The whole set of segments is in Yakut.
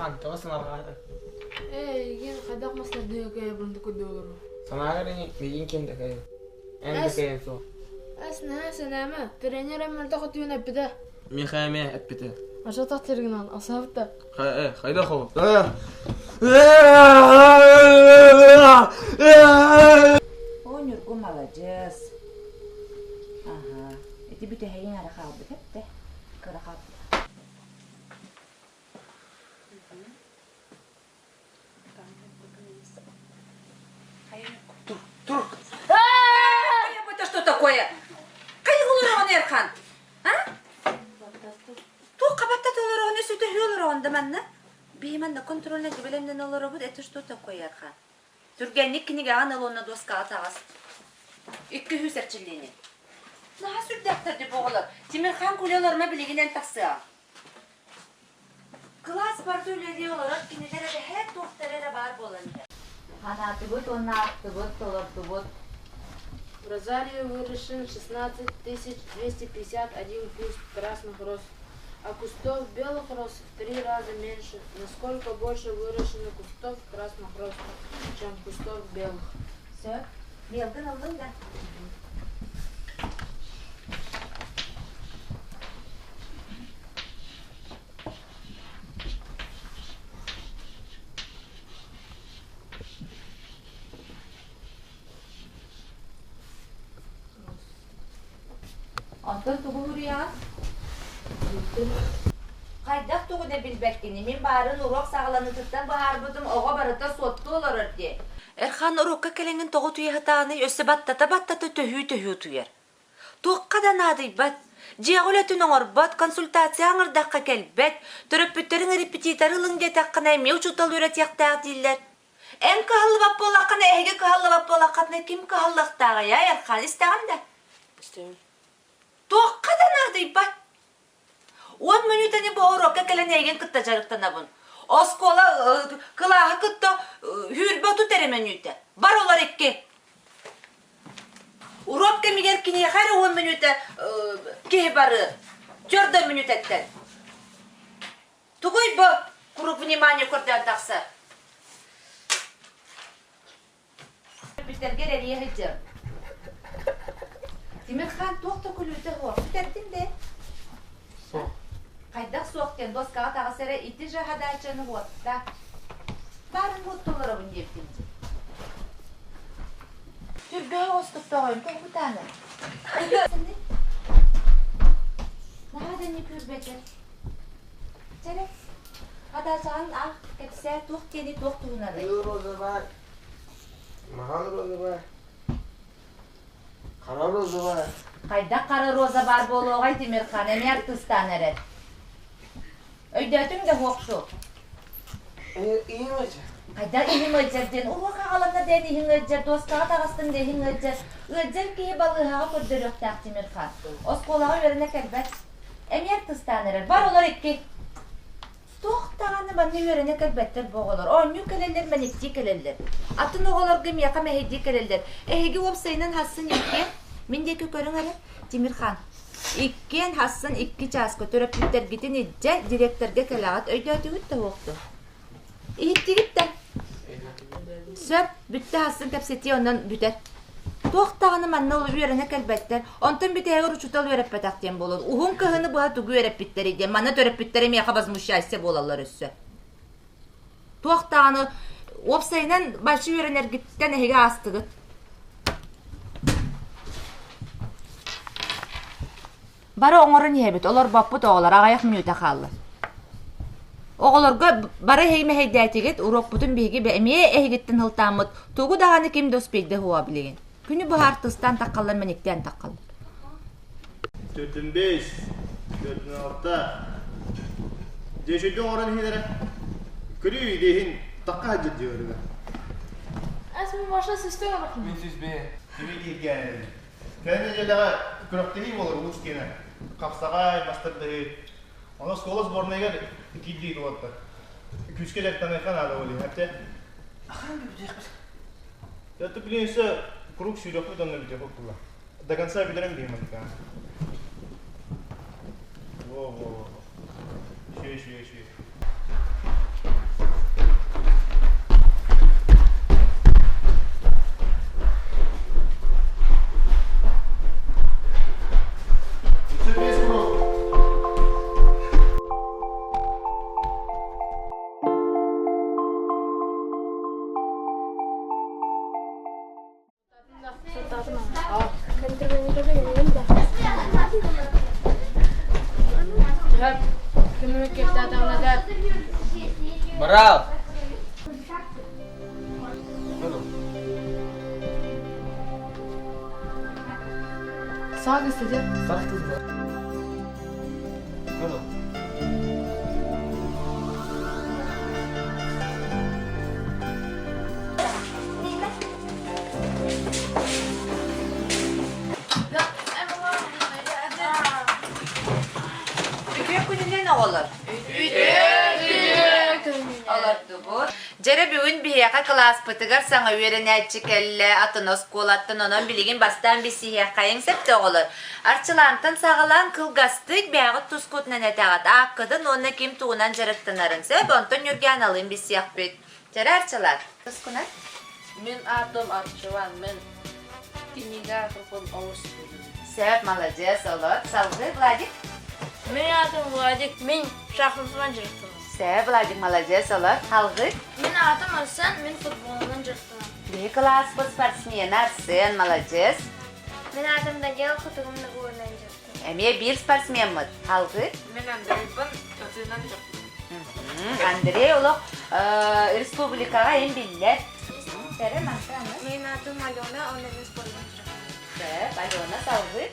Эрхан, тоҕо санаарҕаатыҥ? Ээ, эйигин хайдах мастардыыга кыайабын да курдук олоруу. Санааҕар ини миигин ким да кыайар. Эн да Эс, кыайан суох. эс наһаа сэтээмэ, тренер эн мөлтөх өттүгүн эппитэ. Миэхэ эмиэ эппитэ. Ачатах тиргинэн асаабыт да. Хайдах ол? Оо, Ньургу маладьыас. Аһаа, ити бүтэһигиҥ эрэ хаалбыт эбитэ. Кыра хаалбыт. Тур! Это что такое? Хайы Эрхан? А? Туох хабатта толороҕун өссө төһүү олороҕун да манна? Биһи манна контрольнай бэлэмнэн олоробут, это что такое, Эрхан? Түргэнник кинигэҕин ыл уонна дуоскаҕа таҕыс. Икки үһүс эрчиллиини. Наһаа сүрдээхтэр дии бу оҕолор. Тимирхан күлэ олорума билигин эн тахсыаҕыҥ. Кылаас барыта үлэлии олорор, кинилэр эбэһээт туохтара эрэ баар буолан иһэр. Ханаатыбыт уонна аахтыбыт, толордубут. В Розарию выращен 16 251 куст красных роз, а кустов белых роз в три раза меньше. Насколько больше выращено кустов красных роз, чем кустов белых? Сөп. Миэлгин ыллыҥ да? Онтон тугу суруйаҕын? Хайдах тугу да билбэккиний? Мин баарын уруок саҕаланыытыттан быһаарбытым оҕо барыта суоттуу олорор дии. Эрхан уруокка кэлэҥҥин тоҕо утуйа сатааный? Өссө баттата-баттата төһүү-төһүү утуйар. Туохха да наадыйбат, дьиэҕэ үлэтин оҥорбот, консультация аҥардахха кэлбэт, төрөппүттэриҥ репетиторы ылыҥ диэтэххинэ эмиэ учуутал үөрэтиэхтээх дииллэр. Эн кыһаллыбат буоллаххына, эһиги кыһаллыбат буоллаххытына ким кыһаллыахтааҕый, аа, Эрхан, истэҕин да? Истэбин. Туохха да наадыйбат. 10 мүнүүтэни бу уруокка кэлэн эйигин кытта дьарыктанабын. Оскуола кылааһы кытта хүүрбэ 30 эрэ мүнүүтэ. Бар олор икки. Уруок кэмигэр киниэхэ эрэ 10 мүнүүтэ киһи бары. Төрдө мүнүүтэттэн. Тугуй бу круг внимания көрдөөн тахсар? Бүтэргэ эрийэ сылдьар. Тимирхан туох да күлүүтэ суох. Бүтэрдин де. Суох. Хайдах суох диэн доскаҕа таҕыс эрэ ити же задачаны уотта. Баарын уотталарабын диэбитин дии. Түргөһө оҕустуктаҕын тоҕу бытааны. Наһаа да не күүрбэтэр. Чэрэ, хатаачаҕын аах, кэпсээ, туох диэни туох туһунанай? Роза баар, маҕан роза баар, хара роза баар. Хайдах хара роза баар буолуоҕай Тимирхан, эмиэ артыыстаан эрэр. Өйдөөтүҥ да уохту. Иһим ыалдьар. Хайдах иһим ыалдьар диэн уруок аҕаланна диэн иһиҥ ыалдьар, дуоскаҕа таҕыстым да иһиҥ ыалдьар. Ыалдьар киһи балыыһаҕа көрдөрүөхтээх Тимирхан. Оскуолаҕа үөрэнэ кэлбэт. Эмиэ артыыстаан эрэр. Бар олор икки. Туох даҕаны манна үөрэнэ кэлбэттэр бу оҕолор. Оонньуу кэлэллэр, мэниктии кэлэллэр. Атын оҕолорго миэхэ мэһэйдии кэлэллэр. Эһиги уопсайынан хассын иккиэн. Мин диэки көрүҥ эрэ, Тимирхан. Иккиэн хассын икки чааска төрөппүттэргитин илдьэ директорга кэлэҕит. Өйдөөтүгүт да уохту? Иһиттигит да? Сөп, бүттэ хассын кэпсэтии онон бүтэр. Туох даҕаны манна үөрэнэ кэлбэттэр. Онтон бүтэһигэр учуутал үөрэппэтэх диэн буолан, уһун кыһыны быһа тугу үөрэппиттэрий диэн, манна төрөппүттэрэ миэхэ возмущайся буолаллар өссө. Туох даҕаны уопсайынан бачча үөрэнэргиттэн эһиги аастыгыт. Бары оҥорон иһэбит, олорбоппут оҕолор, аҕыйах мүнүүтэ хаалла. Оҕолорго бары эһиги мэһэйдээтигит, уруокпутун биһиги эмиэ эһигиттэн ылтааммыт, тугу даҕаны ким да успейда суоҕа билигин. Күнү быһа артыыстаан таххаллар, мэниктиэн таххаллар. 45, 46. Дьэ, оҥорон иһилэрэ. Көрүү идэһин такка сылдьар диэбэригэр. Эс машина система бахна. Мин сүүс бэйэ. Кими кииргээн Кэлин нэдиэлэҕэ күрэхтэһии буолар улуус киэнэ. Хапсаҕай, мастардаһыы. Ону оскуола сборнайыгар киирдии уолаттар. Күүскэ дьарыктаныахха наада буолуо. Эптэ. Ахан бүтүөхпүт. Это блин өссө круг сүүрүөхпүт онно бүтүөхпүт буолла. До конца бүтэрэн биһим маннык. Во-во-во. Үчүгэй, үчүгэй, үчүгэй. Браво! Сага сидят. Үтүө күнүнэн оҕолор. Олордубут. Дьэрэ бүгүн биһиэхэ кылааспытыгар саҥа үөрэнээччи кэллэ, атын оскуолаттан онон билигин бастаан билсиһиэххэйиҥ сөптө оҕолор. Арчылаантан саҕалаан кылгастык бэйэҕит тускутунан этэҕит, ааккытын уонна ким тугунан дьарыктанарын сөп, онтон Ньургааналыын билсиэхпит. Дьэрэ Арчылаан, тускунан? Мин аатым Арчылан, мин кинигэ ааҕарбын олус сөбүлүүбүн. Сөп, маладьыас, олор. Салгыы Владик? Мин аатым Владик, мин шахматынан дьарыктанабын. Сөп, Владик, маладьыас, олор. Салгыы? Мин аатым Арсен, мин футболунан дьарыктанабын. Биһи кылааспыт спортсмена Арсен, маладьыас. Мин аатым Даниэл, хотугум нагуурунан дьарыктанабын. Эмиэ биир спортсмеммыт. Салгыы? Мин Андрейбын, ытыынан дьарыктанабын. Андрей олох республикаҕа эн биллэр. Мин аатым Алена, онно мен спордунан дьарыктанабын. Сөп, Алена салгыы.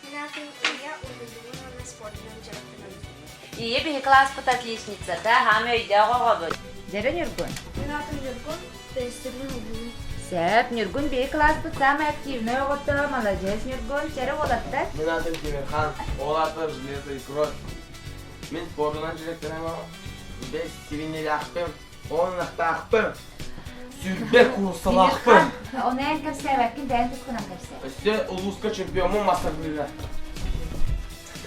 Мин аатым Ия, уруһуйдуубун уонна спордунан дьарыктанабын. Ия биһи класспыт отличницата, хаам өйдөөх оҕобут. Дьэрэ Ньургун. Мин аатым Ньургун, теннистербин убуйум. Сөп, Ньургун биһи класспыт самый активный оҕото, маладьыас Ньургун, чэрэ уолаттар. Мин аатым Тимирхан, ол аата Железо и кровь. Мин спордунан дьарыктанаммын, бэс сибинньэлээхпин, уоннахтаахпын, сүүрбэ курсалаахпын. Ону эн кэпсээбэккин, бэйэҥ тускунан кэпсээ. Өссө улууска чемпиоммун мастарбыыга.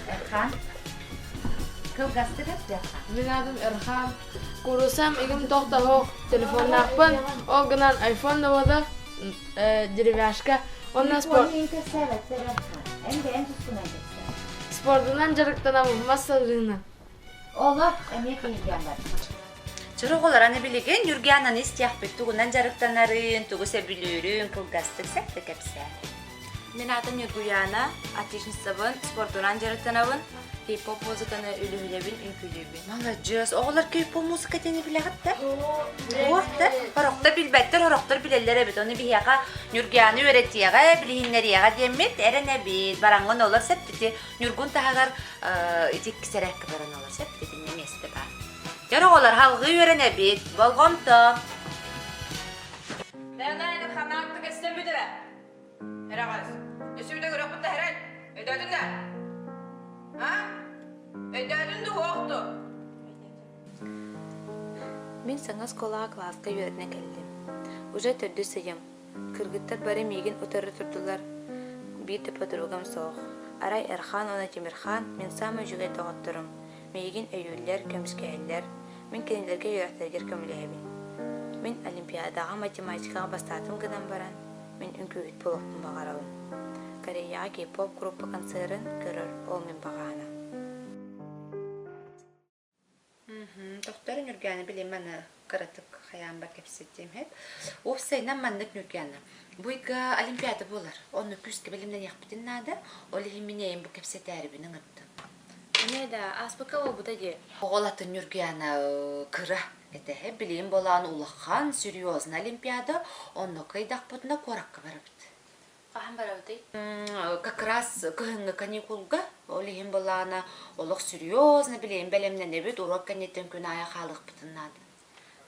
Эрхан. Кылгастык эппиэххэ. Мин аатым Эрхан. Курусам игим тохтоһуох телефоннаахпын, ол гынан айфон да деревяшка. Онно спорт... кэпсээбэттэр Эрхан. Эн бэйэҥ тускунан кэпсээ. Спордунан дьарыктанабын, мас сырыына. Олох эмиэ киһиргээн бар. Чороҕолор аны билигин Ньургиананы истиэхпит тугунан дьарыктанарын, тугу сөбүлүүрүн кылгастык сэптэ кэпсээ. Мин аатым Ньургуйаана, отличницабын, спордунан дьарыктанабын, хип-хоп музыканы үлүһүйэбин, үҥкүүлүүбүн. Маладьыас, оҕолор кей-поп музыка диэни билэҕит да? Туох да? Орохтор билбэттэр, орохтор билэллэр эбит. Ону биһиэхэ Ньургуйааны үөрэтиэҕэ, билиһиннэриэҕэ диэммит эрэнэбит. Бараҥҥын олор сэптити Ньургун таһыгар ити икки баран олор сэптитиннэ миэстэ баар. Дьэр оҕолор халҕыы үөрэнэбит. Болҕомто! Нэнэ ханаактык эстэн бүтэрэ. Эрэҕэс. Өсүбүтэ көрөхпүт да хэрэн. Өйдөөтүн да? А? Өйдөөтүн дуу уохту? Мин саҥа оскуолаҕа кылааска үөрэнэ кэллим. Уже төрдүс ыйым. Кыргыттар бары миигин утары турдулар. Биир да подругам суох. Арай Эрхан уонна Тимирхан мин саамай үчүгэй доҕотторум. Миигин өйүүллэр, көмүскэһэллэр. Мин кинилэргэ үөрэхтэригэр көмөлөһөбүн. Мин олимпиадаҕа математикаҕа бастаатым гынан баран, мин үҥкүүһүт буолуохпун баҕарабын. Кореяҕа кей-поп группа концерын көрөр ол мин баҕаһына. Тохтор Ньургүөнү билим аны кыратык хайаан бар кэпсэтиэм иһит. Уопсайынан маннык Ньургүөнэ. Бу ыйга Олимпиада буолар. Онно күүскэ бэлэмнэниэхпитин наада. Ол иһин мин эйим бу кэпсэтээрибин ыҥырдым. Эмиэ да ааспыкка буолбута дии. Оҕолатын Ньургүөнэ кыра этэ. Билигин буолаан улахан, серьезно Олимпиада. Онно кыайдахпытына куоракка барабыт. Хаһан барабытый? Как раз кыһыҥҥы каникулга, ол иһин былаана олох серьезно билигин бэлэмнэнэбит, уруок кэнниттэн күн аайы хаалыахпытын наада.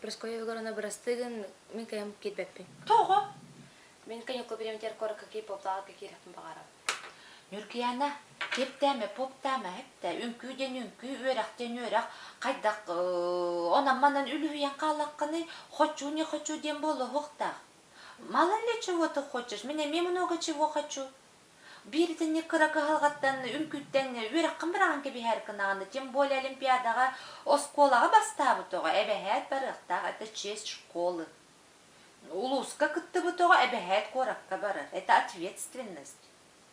Прасковья Егоровна бырастыгын мин кыайан киирбэппин. Тоҕо? Мин каникул бириэмэтигэр куоракка кей-поптааҕа киирэхпин баҕарабын. Ньургуйаана, киэптээмэ, поптаама эптэ, үҥкүү диэн үҥкүү, үөрэх диэн үөрэх, хайдах онон-манан үлүһүйэн хааллаххыный, хочу не хочу диэн буолуохтаах. Мало ли чего ты хочешь, мин эмиэ много чего хочу. Биир итинник кыра кыһалҕаттан, үҥкүүттэн үөрэххин быраҕан кэбиһэр гынаҕына, тем более олимпиадаҕа оскуолаҕа бастаабыт оҕо эбэһээт барыахтаах, это честь школы. Улууска кыттыбыт оҕо эбэһээт куоракка барар, это ответственность.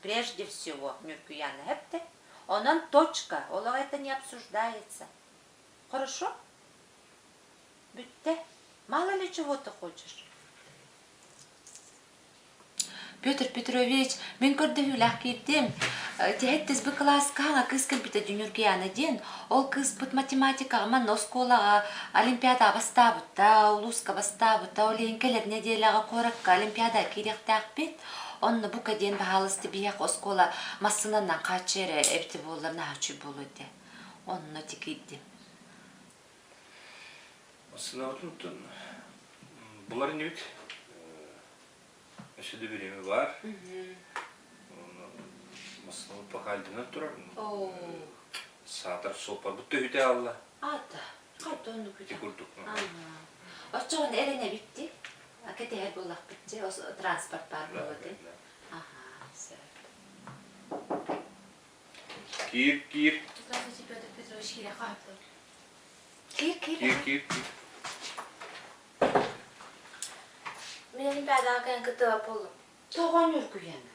Прежде всего, Ньургуяна эптэ. Онон точка, олох это не обсуждается. Хорошо? Бүттэ. Мало ли чего ты хочешь. Петр Петрович, мин көрдөһүүлээх киирдим. Тиһэттис бу кылааска хаҥа кыыс кэлбитэ Дьүнүргүйаана диэн. Ол кыыспыт математикаҕа манна оскуолаҕа олимпиадаҕа бастаабыта, улууска бастаабыта. Ол иһин кэлэр нэдиэлэҕэ куоракка олимпиадаҕа киириэхтээхпит. Онно бука диэн баһаалыста биһиэхэ оскуола массыынанан хааччыйар эбитэ буоллар наһаа үчүгэй буолуо этэ. Онно тикийдим. Массыынабытын булар инибит. Өссө да бириэмэ баар. Массыынабыт пока алдьанан турар. Саатар суоппарбыт төһүтэ аалла. Аата, хайда оннук Ити курдук. Оччоҕуна эрэнэбит дии. Кэтэһэр буоллахпыт дии, транспорт баар буолуо дии. Аха, сөп. Киир, киир. Здравствуйте, Петр Петрович, киириэххэ Киир, киир. Киир, киир, киир. Мин Олимпиадаҕа кэлэн кыттыбат буоллум. Тоҕо Ньургуйаана?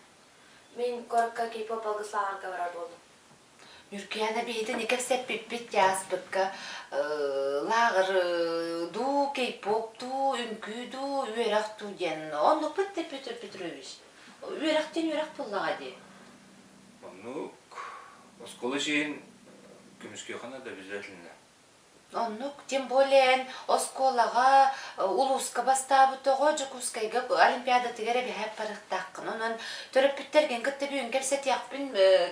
Мин куоракка кей-поп алгыс ааҕарга барар буоллум. Ньургуйаана биһитини кэпсэппиппит ааспыкка лааҕыр дуу, кей-поп дуу, үҥкүү дуу, үөрэх дуу диэн оннукпут да Петр Петрович. Үөрэхтэн үөрэх буоллаҕа дии. Оннук оскуола иһин көмүскүөххэ наада обязательно. Оннук, тем более эн оскуолаҕа, улууска бастаабыт оҕо Дьокуускайга олимпиадатыгар эбэһээт барыахтааххын. Онон төрөппүттэргин кытта бүгүн кэпсэтиэхпин,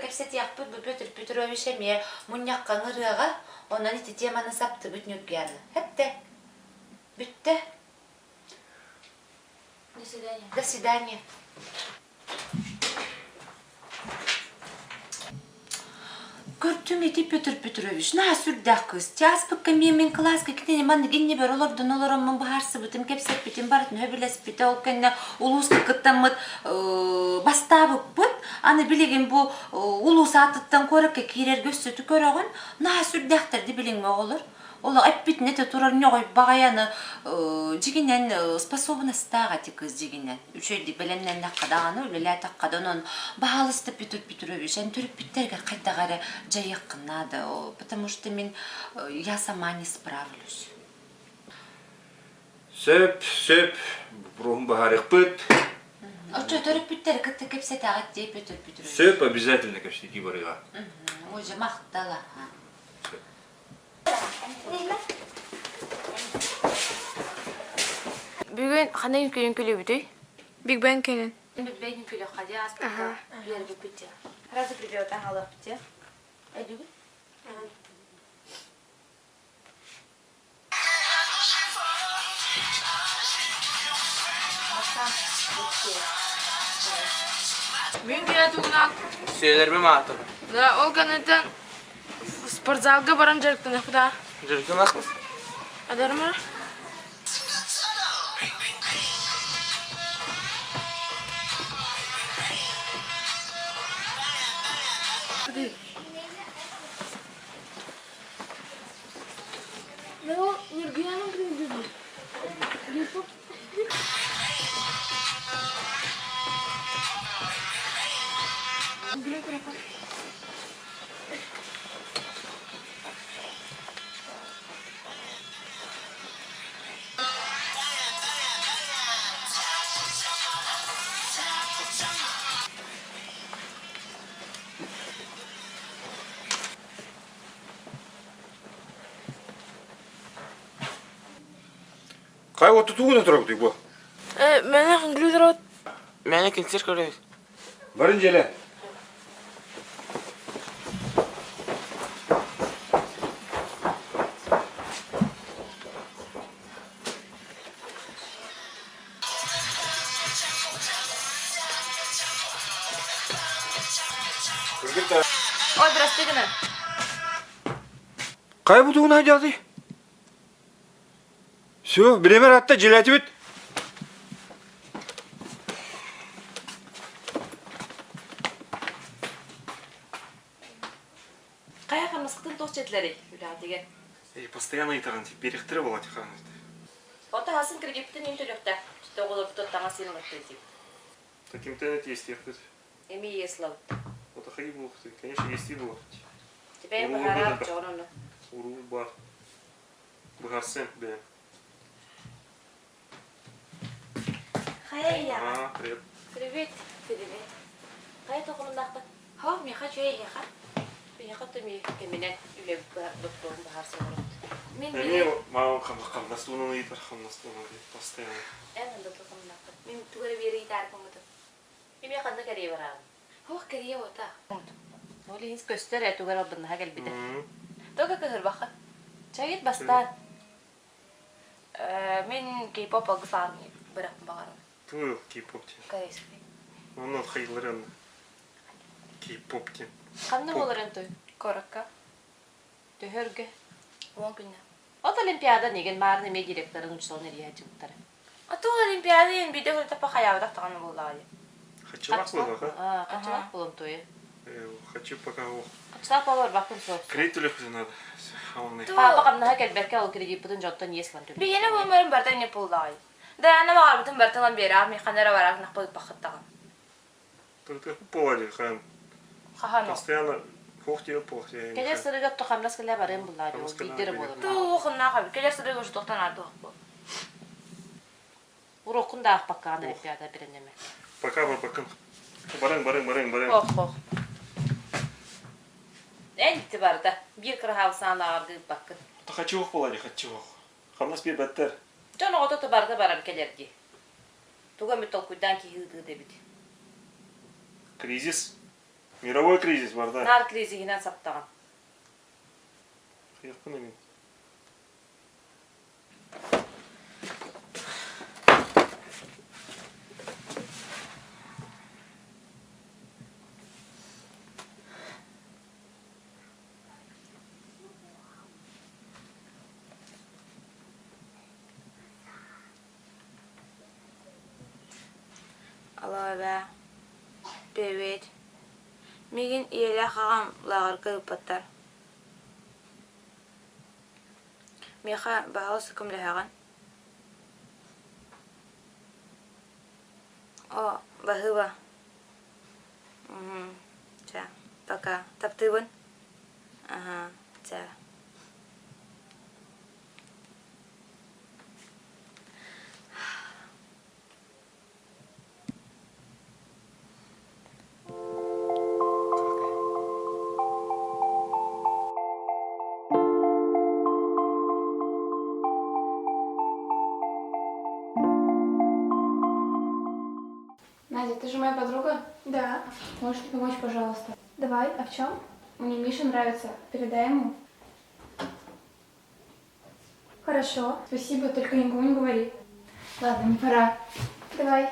кэпсэтиэхпит бу Петр Петрович эмиэ мунньахха ыҥырыаҕа. Онон ити теманы саптыбыт Ньургуяна. Эттэ. Бүттэ. До свидания. До свидания. Көрдүм ити Петр Петрович, наһаа сүрдээх кыыс. Чааспыкка эмиэ мин кылааска кинини маннык иннибэр олордон олороммун быһаарсыбытым, кэпсэппитим, барытын сөбүлэспитэ. Ол кэннэ улууска кыттаммыт бастаабыппыт. Аны билигин бу улуус аатыттан куоракка киирэргэ өссө көрөҕүн. Наһаа сүрдээхтэр ди билиҥҥи оҕолор. Олох эппитинэ этэ турар ньоҕой баҕайаны дьигинэн способностаах эти кыыс дьигинэн. Үчүгэйдик бэлэмнэннэххэ даҕаны, үлэлээтэххэ да онон баһаалыста Петр Петрович, эн төрөппүттэргэр хайдах эрэ дьайыаххын наада, потому что мин я сама не справлюсь. Сөп, сөп, боппуруоһун быһаарыахпыт. Оччо төрөппүттэри кытта кэпсэтэҕит дии Петр Петрович. Сөп, обязательно кэпсэтии барыаҕа. Ой, махтал аха. Бүгүн ханна үҥкүүнүн күлүбүтүй? Биг Бен кэлин. Биг Бен күлүөххэ дии ааспыкка үөрбүппүт дии. Сразу придет аҥалыахпыт дии. Өйдүүгүн? Мин киһи тугунан Сүөлэрбим аатым. Да, ол кэнниттэн спортзалга баран дьарыктаныахпыт аа. Дьарыктаныахпыт. Адарма. Ну, Нюргуяның кредиті. Хай вот тугун турабытый бу? Мэне хыңгылы Мэне концерт көрөбүт. Барын дьиэлэ. Ой, прости гына. Кай бутугуна дьааты? Все, биремер атта дьиэлээтибит. Хайа хамнаскытын туох дьиэтилэрий үлэҕитигэр? Эй, постоянно ыйытаҕын берехтере болот Ото хасын кредиттин иин төлүөхтээх. Тоҕолорбутун таҥас иин ылаттыы Таким-то естиэхпит. Эми еслав. Вот хаги буолуохтуй. Конечно, ести буолуохтуй. Тебе быһараах дьоҕун ону. Уруу бар. Быһарсым бэйэм. Хайа А, привет. Привет. Привет. Хайа тоҕуннаахпын? Хо, миэхэ үчүгэй эһиэхэ. Биһиэхэ түми кэминэн үлэ боппуруоһун быһаарса олоробут. Мин Эмиэ мамам хамнас туһунан ыйытар, хамнас туһунан постоянно. Эн онда хамнахпын. Мин тугу эрэ биэрэ ыйытаарбыммытым. Эмиэ ханна кэрийэ бараҕын? Ох, кэрийэ ота. Ол иһин көстөр ээ тугу эрэ албыннаһа кэлбитэ. Только кыһырбахха. Чайыт бастаан. Мин кей-поп алгысаан бырахпын баҕарабын. Тугу кей-поп диэн? Корейский. Онно хайылары онно. Кей-поп диэн. Ханна буоларын той? Куоракка. Төһөргө? Уон күннэ. От Олимпиада нигин маарын эмиэ директорын учууталын эрийэ дьыбыттара. А то Олимпиада диэн биирдэ көрдөппө хайаабатах даҕаны буоллаҕа дии. Хаччылаах буолуох, Хаччылаах буолан туйа. Хочу пока Хаччылаах буолар суох. Кредит төлөхпүтүн надо. Папа хамнаһа кэлбэккэ ол кредиппытын дьонтон иэс ылан төлүүр. Биһиэнэ буолмарын барыта не буоллаҕай. Да ана баҕарбытын барытын ылан биэрэҕим, мин ханна эрэ бараах нахпа ыппаххыттаҕым. Буолар хаһан. Хаһан Постоянно хуох диэ пуох диэ. Кэлэр сырыга то хамнас кэлэ барыам буллаа ол биирдэрэ буолар. Туох оннаах кэлэр сырыга ушутуохтан аардуох Уроккун да аахпаккаҕын олимпиада бирэннеме. Пока барбаккын. Барың, барың, барың, барың. Ох, ох. Эн ити барда. Биир кыраһаабысаан ааҕарга ыыппаккын. Хаччы буолар, хаччы Хамнас биэрбэттэр. Дьон оҕото барда баран кэлэр дии. Тугу эмит толкуйдаан киһи ыытыы эбит. Кризис. Мировой кризис барда. Наар кризиһинэн саптаҕын. Хайыахпын эмин. Алло, эбээ. Привет. Миигин ийэлээх аҕам лааҕырга ыыппаттар. Миэхэ баһаалыста көмөлөһөҕүн? О, баһыыба. Чэ, пока. Таптыыбын. Аһаа, чэ. Надя, ты же моя подруга? Да. Можешь мне помочь, пожалуйста? Давай, а в чем? Мне Миша нравится. Передай ему. Хорошо. Спасибо, только никому не говори. Ладно, не пора. Давай.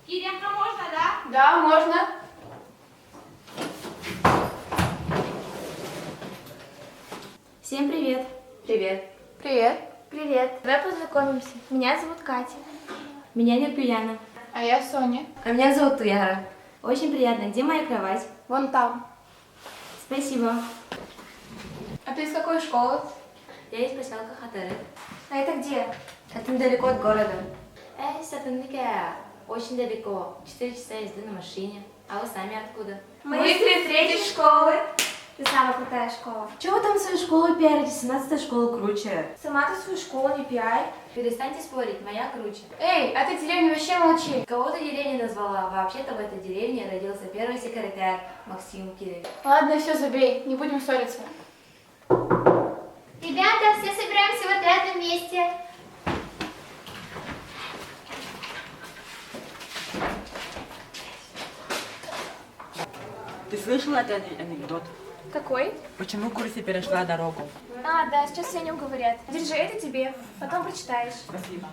Кириэххэ можно, да? Да, можно. Всем привет. Привет. Привет. Привет. Давай познакомимся. Меня зовут Катя. Меня Нюрпияна. А я Соня. А меня зовут Туяра. Очень приятно. Где моя кровать? Вон там. Спасибо. А ты из какой школы? Я из поселка Хатары. А это где? Это недалеко от города. Эй, Сатаника, очень далеко. 4 часа езды на машине. А вы сами откуда? Мы из третьей школы. Ты самая крутая школа. Чего вы там свою школу пиарите? 17 школа круче. Сама ты свою школу не пиарь. Перестаньте спорить, моя круче. Эй, а ты деревню вообще молчи. Кого ты деревней назвала? Вообще-то в этой деревне родился первый секретарь Максим Кирилл. Ладно, все, забей, не будем ссориться. Ребята, все собираемся в отрядном месте. Ты слышала этот анекдот? Какой? Почему курица перешла дорогу? А, да, сейчас все о нем говорят. Держи, это тебе. Потом прочитаешь. Спасибо.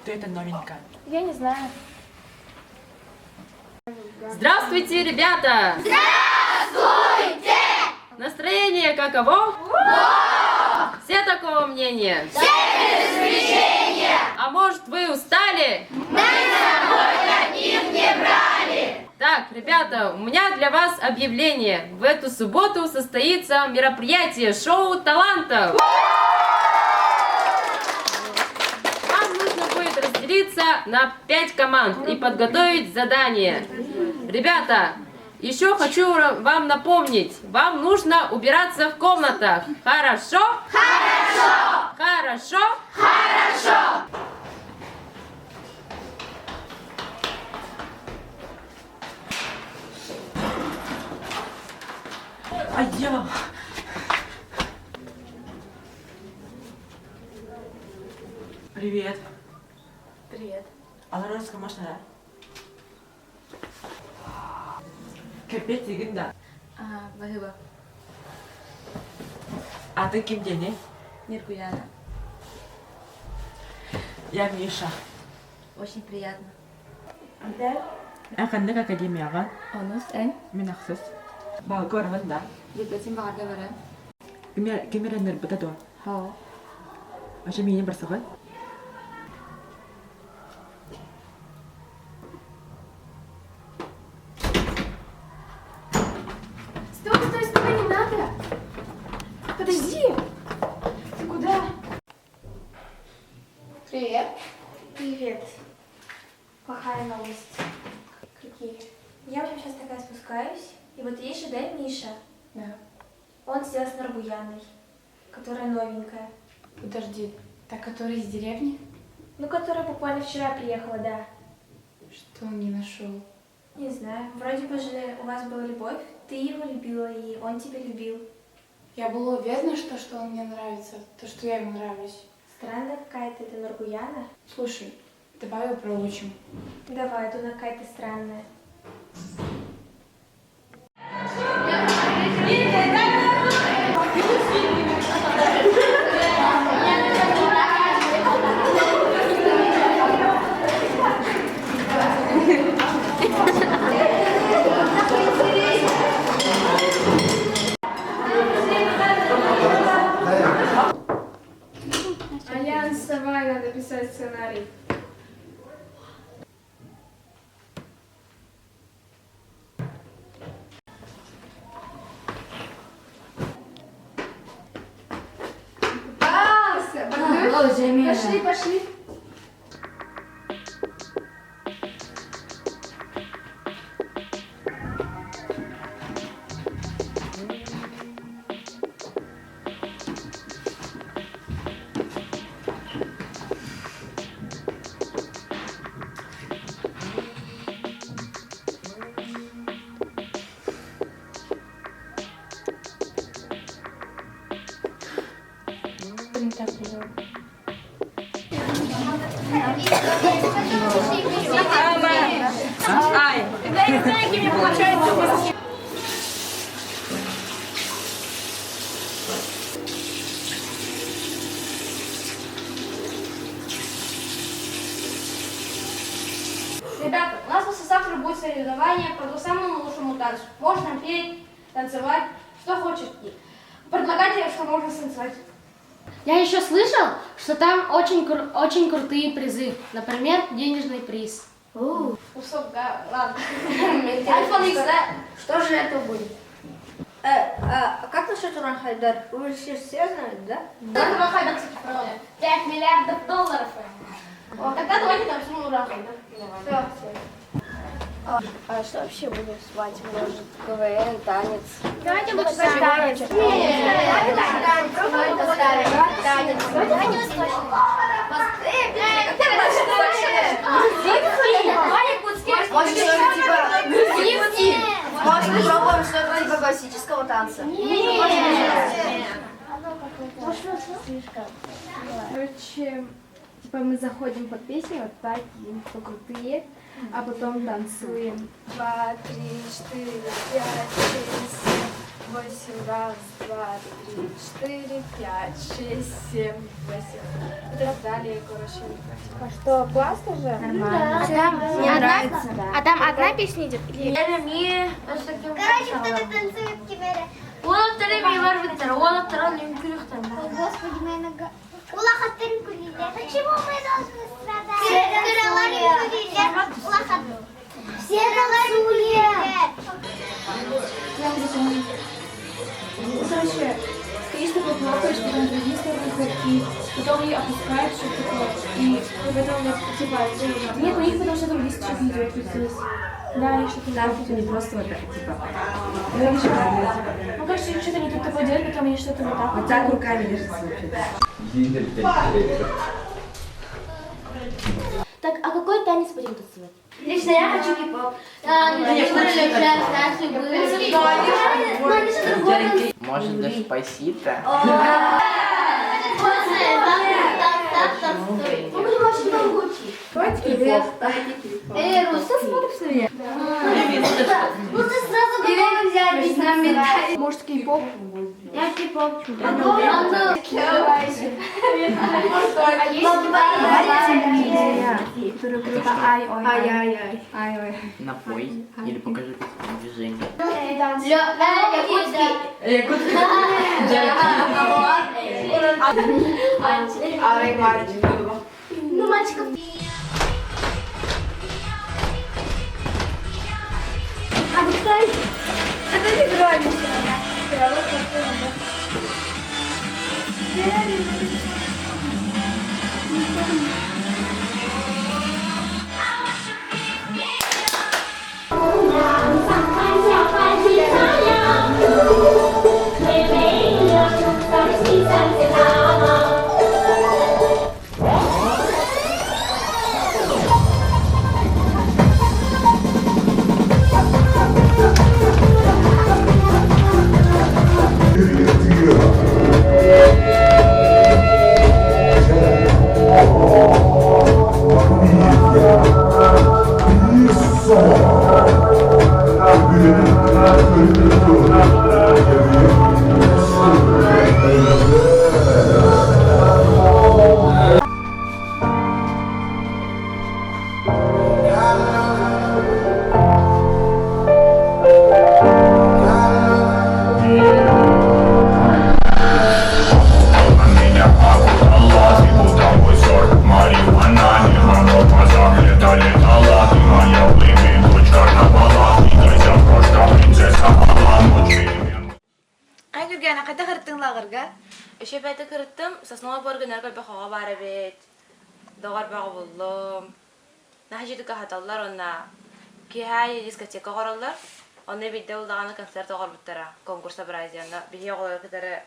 Кто это новенькая? Я не знаю. Здравствуйте, ребята! Здравствуйте! Настроение каково? Во! Все такого мнения? Все без исключения! А может, вы устали? Мы с собой таких не брали! Так, ребята, у меня для вас объявление. В эту субботу состоится мероприятие шоу талантов. Вам нужно будет разделиться на 5 команд и подготовить задание. Ребята, еще хочу вам напомнить, вам нужно убираться в комнатах. Хорошо? Хорошо! Хорошо? Хорошо! Айа! Привет. Привет. Аларарска машина. Капец игин да. Баһыба. А ты ким диэний? Ниргуяна. Я Миша. Очень приятно. Эн ханнык академияҕа? Онус эн? Мин ахсыс. Баалга барабын да? Билбэтин баҕарга баран. Ким эрэннэрбитэ дуо? Хоо. Ача миинин барсаҕын? Стой, стой, стой, не надо! Подожди! Ты куда? Привет. Привет. Плохая новость. Какие? Я в общем сейчас такая спускаюсь, и вот есть же, да, Миша? Да. Он сидел с Наргуяной, которая новенькая. Подожди, та, которая из деревни? Ну, которая буквально вчера приехала, да. Что он не нашел? Не знаю, вроде бы же у вас была любовь, ты его любила, и он тебя любил. Я была уверена, что, что он мне нравится, то, что я ему нравлюсь. Странная какая-то эта Наргуяна. Слушай, давай ее проучим. Давай, а то она какая-то странная. Альян, вставай, надо писать сценарий. Попался! Пошли, пошли. Не так привел. Ай! Ребята, у нас послезавтра будет соревнование по самому лучшему танцу. Можно петь, танцевать, что хочешь. Предлагайте, что можно станцевать. Я еще слышал, что там очень, кру- очень крутые призы. Например, денежный приз. Кусок, да, ладно. Айфон X, да? Что же это будет? а как насчет Уран-Хайдар? Вы же все знают, да? Да, Уран-Хайдар, кстати, правда. 5 миллиардов долларов. О, тогда давайте танцуем Уран-Хайдар. Все, А, а что вообще будем спать? Может, КВН, танец? Давайте лучше танец. Танец. Может, что-то типа... Может, попробуем что-то типа классического танца? Короче, типа мы заходим под песню, вот так, и типа крутые, а потом танцуем. Два, три, четыре, пять, шесть, семь. Восемь, раз, два, три, четыре, пять, шесть, семь, восемь. И так далее, короче. А что, классно же? Нормально. А там, Мне нравится. А там одна песня идет? Или... Короче, кто-то танцует теперь. О, Господи, моя нога. Почему мы должны страдать? Все танцуют. Короче, стоишь такой, хлопаешь, потом другие стороны хлопки, потом ее опускаешь, что такое, и потом вот, типа, нет, у них потому что там листочек идет вот здесь. Да, у них что-то Там не просто вот так, типа. Ну, короче, что-то они тут такое делают, потом они что-то вот так Вот так руками держится вообще. Так, а какой танец будем танцевать? Лично я хочу кей-поп. Может, Деспасито? Мы будем очень долго учить. Эй, Рус, что смотришь на меня? Ну ты сразу готова взять. Может, кей-поп? Я кей-поп. Которую группа Ай, ой, ай, ай, ай, ай, ой. Напой или покажи какие-то движения. Ну, мальчиков. А вот это не громче. Ай Гүргәнә, кайда кырыттың лагерга? Өшө бәті кырыттым, сосновый борга нөргө бөхөҕө баар эбит. Доҕор бөҕө буллум. Наһаа дьүдүкэ аһаталлар уонна киэһэ дискотека оҥороллор. Онно биирдэ улаҕаны концерт оҥорбуттара, конкурс образияны. Биһиги оҕолору кытары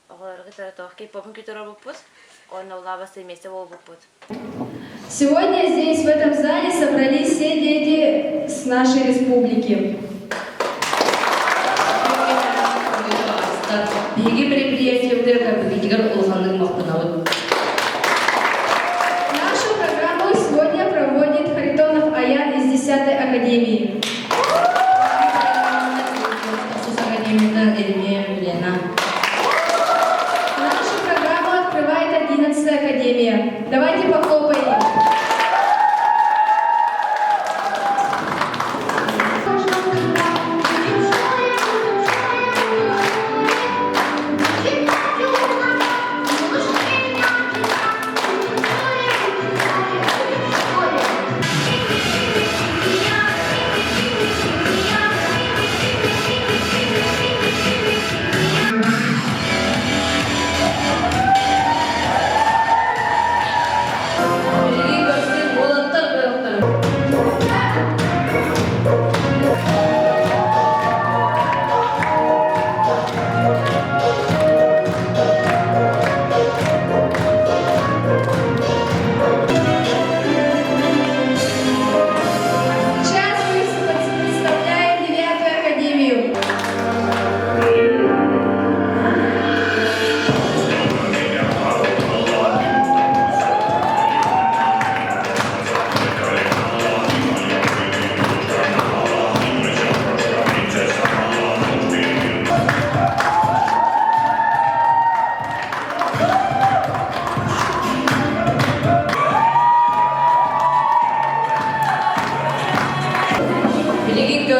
оҕолору кытары туох кей-попун күүтэр Онно улаабас миэстэ буолбуппут. Сегодня здесь, в этом зале, собрались все дети с нашей республики. Биһиги мероприятиебытыгар кабинетигэр улаханнык махтанабыт. Нашу программу сегодня проводит Харитонов Аян из 10 академии. Тахсус академията Эдемия Елена. Нашу программу открывает 11 академия. Давайте похлопаем.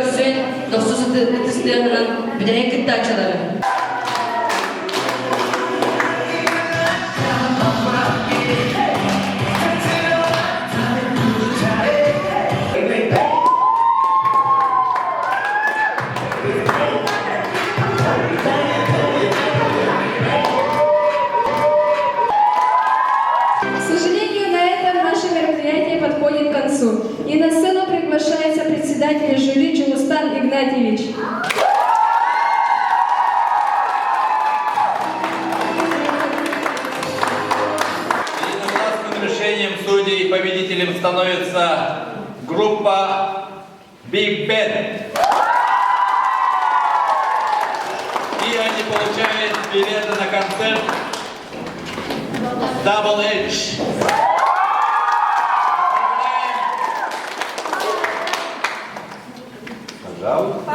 көрсөн, дохсус ытыс тыаһынан бүтэһик кыттааччылары. К сожалению, на этом наше мероприятие подходит к концу. И на сцену приглашается председатель жюри Джулустан Игнатьевич. Единогласным решением судей победителем становится группа Big Ben. И они получают билеты на концерт Double H. Пожалуйста.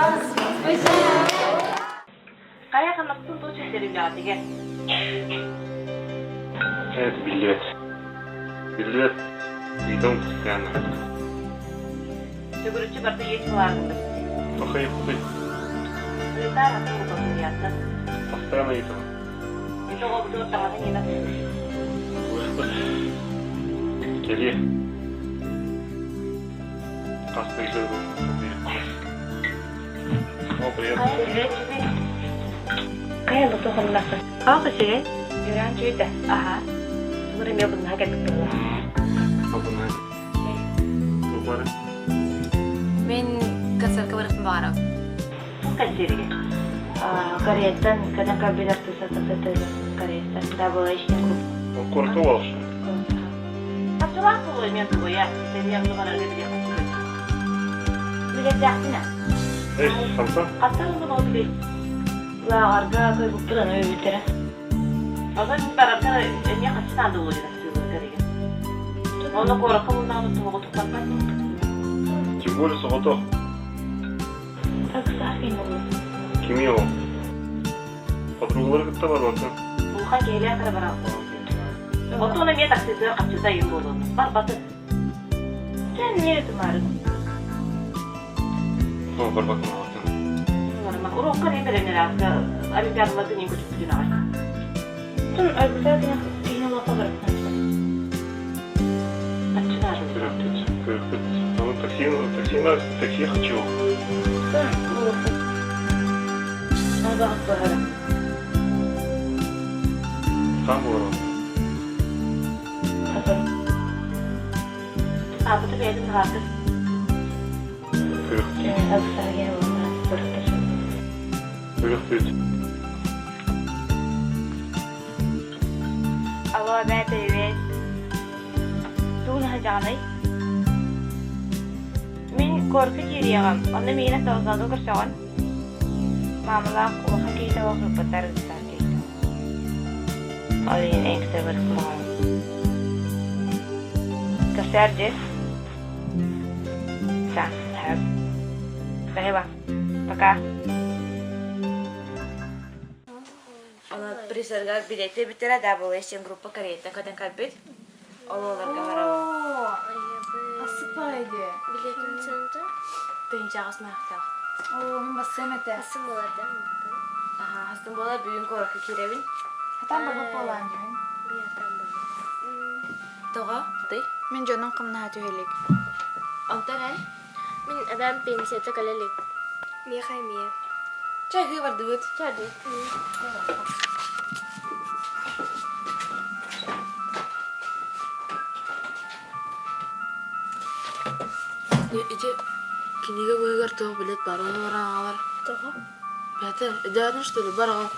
Хайа хамнастын туу чэйдэриллэҕитигэр Это билет. Билет. Идем постоянно. Төгүрүччү барда есть былааргын Похай, похай. Ыытаар атын буталыйааттан. Постоянно идем. Ити оҕобутугар таҥаһын иҥэ Кэлиэ. Хас да О, привет. Хайа лото хоннахта. Аа кысыгай. Юран чуйда. Аха. Тугур эмиэ буннаха кэлбит буолла. Абына. Тупары. Мин концертка барыахпын баҕарабын. Концерге. Кореяттан кана кабель артыса тахсатыгы Кореяттан Double H клуб. Корка волшебный. Хачылаах буолуо эмиэ тугуйа. Сэмиэ онну барарга билиэх хачыбыт. Билэрдээхпин Эй, хамса. Хаттан ылбын ол билей. Лааҕарга кыйбыппыт аны өлбүттэрэ. Онон барарга эмиэ хаччы наада буолуо диэн астыыллар Онно куоракка булнаабыт тоҕо туппаккан. Тем более соҕотох. Таксаах ким ол? Кими ол? Подругалары кытта барбаккын. Улахан киһилээх эрэ барар. Оттон эмиэ такситыгар хаччыта айым буолуон. Барбатын. Sen niye тумарың? О, барбаккын алатын. Урокка не бэлэмнэрээхкэ олимпиадаларга нин көтүппүтүн аҕай. Тун обязательно киһини олоххо барыттан. Көрөкпүт, көрөкпүт. Ну, такси, такси, такси хочу. Тун Ону баҕар Там буолар. Аапыты бэйэтин таһаартыр. Көрөкпүт. Алло, бээ, привет. Тугун сылдьаҕыный? Мин куоракка киириэҕим, онно миигин автовокзалга көрсөҕүн. Маамалаах улахан киһитэ олох ыыппыттар ыыттар киһитэ. Ол иһин эйиэхэ Көрсөөр дьиз. Са, Спасибо. Пока. Оны призерга билети бүтэрэ да буолуо сен группа Кореяттан көтөн кэлбит. Ол олорго барабын. Асыпайды. Билетин центр. Тыынчаҕас наахтаах. Оо, мин бассыам этэ. Хасым буолар да? Аха, хастым буолар бүгүн куоракка киирэбин. Хатан барбыт буолаан дьүһүн. Тоҕо? Ты? Мин дьонум хамнаһа түһэ илик. Онтон эн? Мин эбээм пенсията кэлэ илик. Миэхэ эмиэ. Чэ, аһыы бардыбыт. Чэ, Ити кинигэ быыһыгар туох билет баар ону баран аҕалар. Тоҕо? Бэйэтэ өйдөөтүн что ли бар аҕал.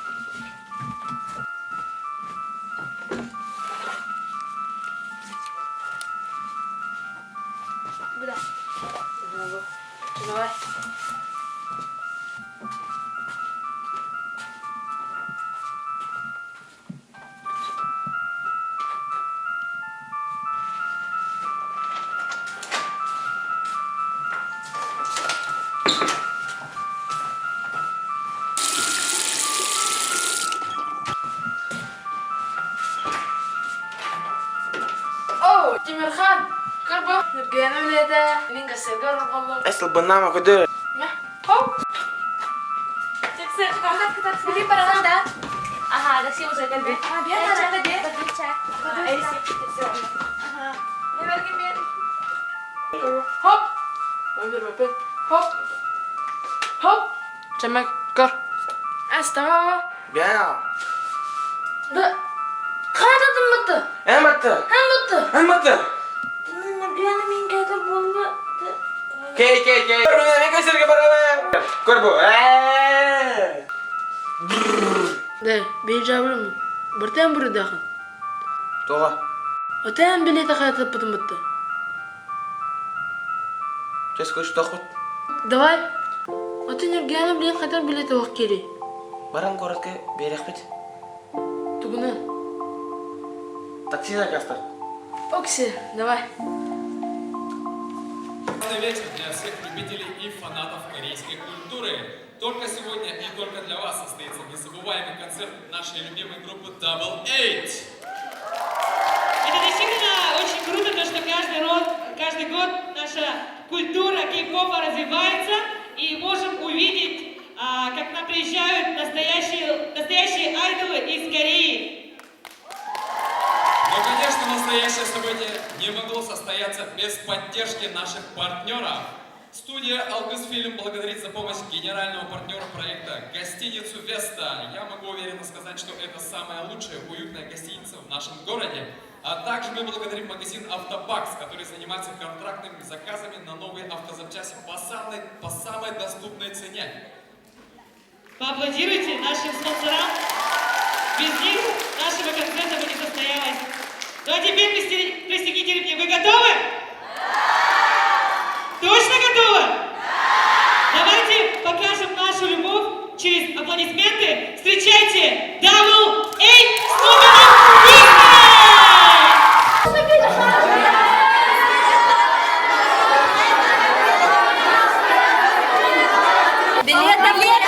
Буда. Давай. О, Тимирхан, Карба, Нургена үлэтэ, мин кассирга олорболлум. Эсил быннама көдөр. Мэ. Хоп! Хоп! Хоп! Хоп! Чэмэк, көр. Аста. Бя. Да. Хайда тыммыты? Эмматы. Эмматы. Эмматы. Нұргияны мен кәдір болды. Кей, кей, кей. Мен көсерге барабын. Көр бу. Да, бейжабылым. Біртен бір дақын. Тоға. Отан билеті қайтып бітімітті. Чес көш тоқпыт. Давай. Отан Нұргияны білен қайтар билеті оқ керек. Баран городка берекпит. Тугуна. Такси заказ Окси, давай. Прекрасный вечер для всех любителей и фанатов корейской культуры. Только сегодня и только для вас состоится незабываемый концерт нашей любимой группы Double Eight. Это действительно очень круто, то, что каждый, род, каждый год наша культура кей-попа развивается, и можем увидеть, как к нам приезжают настоящие, настоящие айдолы из Кореи. Но, конечно, настоящее событие не могло состояться без поддержки наших партнеров. Студия «Алгысфильм» благодарит за помощь генерального партнера проекта гостиницу «Веста». Я могу уверенно сказать, что это самая лучшая уютная гостиница в нашем городе. А также мы благодарим магазин «Автобакс», который занимается контрактными заказами на новые автозапчасти по самой доступной цене. Поаплодируйте нашим спонсорам. Без них нашего концерта бы не состоялось. Ну а теперь пристегните ремни. Вы готовы? Точно готовы? Давайте покажем нашу любовь через аплодисменты. Встречайте Double Eight с номером Disney! Билет, билет!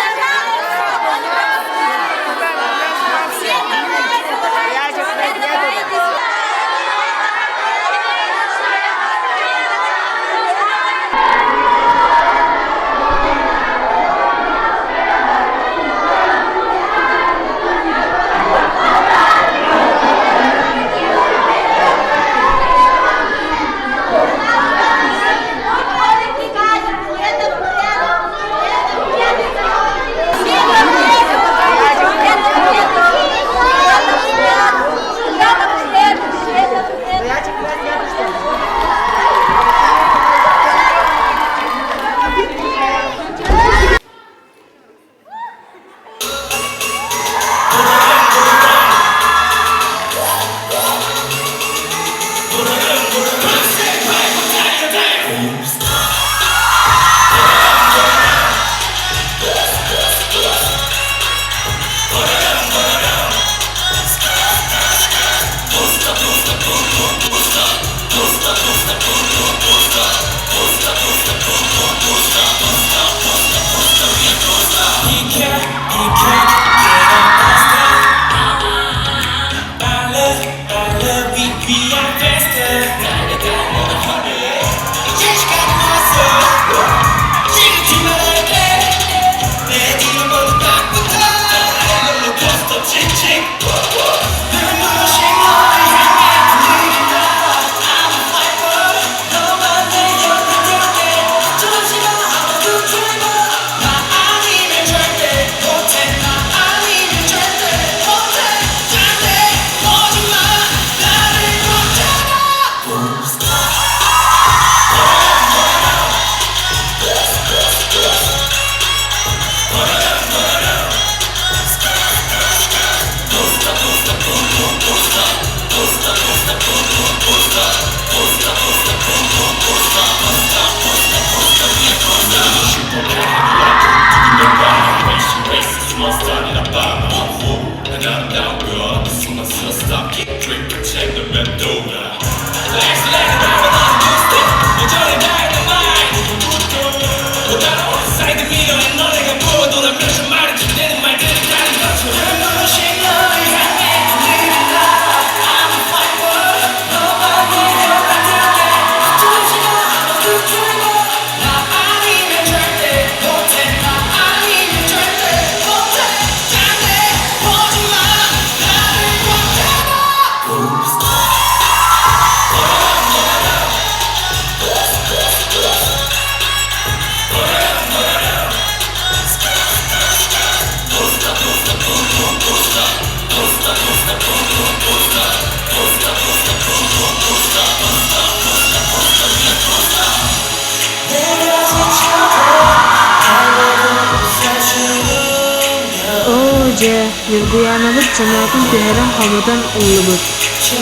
Дьэ, Ньургуйаанабыт санаатын түһэрэн хомотон ыллыбыт,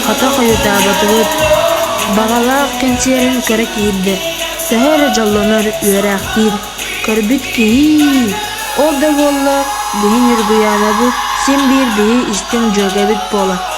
хата хойутаабатыбыт. Баҕалаах кэнсиэрин көрө киирдэ, төһө эрэ дьоллонор, үөрээхтиир, көрбүт киһи-и! Ол да буоллар, биһи Ньургуйаанабыт син биир биһи истиҥ дьүөгэбит буолар.